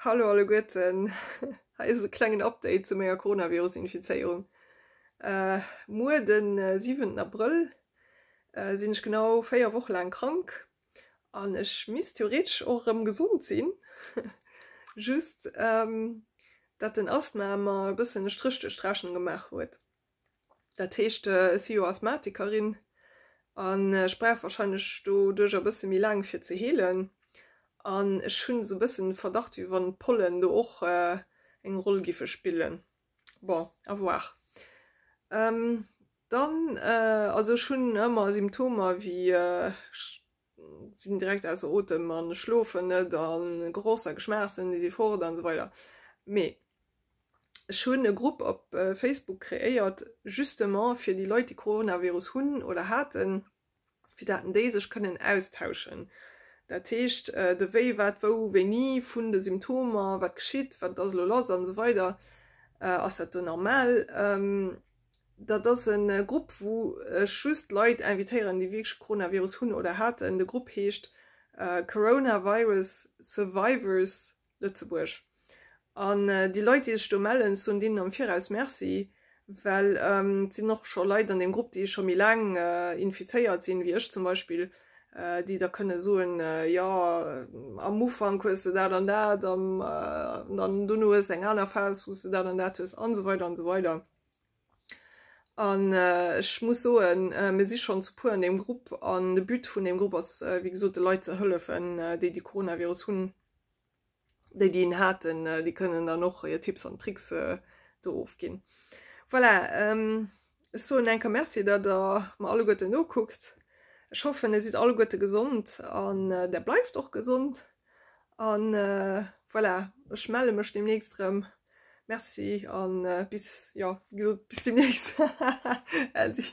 Hallo alleguerten, hei ass e klengen Update zu menger Coronavirus-Infizéierung. Muer den 7 Abrëll sinn ech genau 4 Woche laang krank an ech misst theoretesch och erëm gesond sinn, just dat den Asthma mer e bëssen e Stréch duerch d'Rechnung gemaach huet. Dat heescht, ech si jo Asthmatikerin an ech brauch warscheinlech doduerch e bësse méi laang fir ze heelen. An ech hunn esou e bëssen de Verdacht, wéi wann d'Pollen do och eng Roll giffe spillen. Bon, à voir. Dann, also ech hunn ëmmer Symptomer wéi ech sinn direkt ausser Otem an ech schlofen net an Gerochs a Geschmaachssënn déi si fort an esou weider. Mee ech hunn e Grupp op Facebook kreéiert justement fir déi Leit déi Coronavirus hunn oder haten, fir daten déi sech kënnen austauschen. Dat heescht de wéi, wat, wou, wéini vun de Symptomer, wat geschitt, wat ass elo lass an esou weider. Ass dat do normal? Dat ass e Grupp, wou ech just Leit invitéieren, déi wierklech Coronavirus hunn oder haten. De Grupp heescht Coronavirus Survivors Lëtzebuerg. An déi Leit, déi sech do mellen, soen deenen am Viraus Merci, well et sinn och scho Leit an deem Grupp, déi scho méi laang infizéiert sinn, wéi ech zum Beispill, déi da kënne soen, jo am Ufank hues de dat an dat, an dono hues de eng aner Phas, wou s de dat an dat hues an esou weider an esou weider. An ech muss soen, mir si schonn zu puer an deem Grupp an de But vun deem Grupp ass, wéi gesot, de Leit ze hëllefen, déi de Coronavirus hunn. Déi, déi en haten, déi kënnen dann och hir Tipps an Tricks do ofginn. Voilà, ech soen eng Kéier Merci, datt Der mer alleguerten nokuckt. Ech hoffen, Dir sidd alleguerte gesond an Der bleift och gesond. An voilà, ech melle mech deemnächst erëm. Merci an bis, jo, wéi gesot, bis deemnächst. Äddi.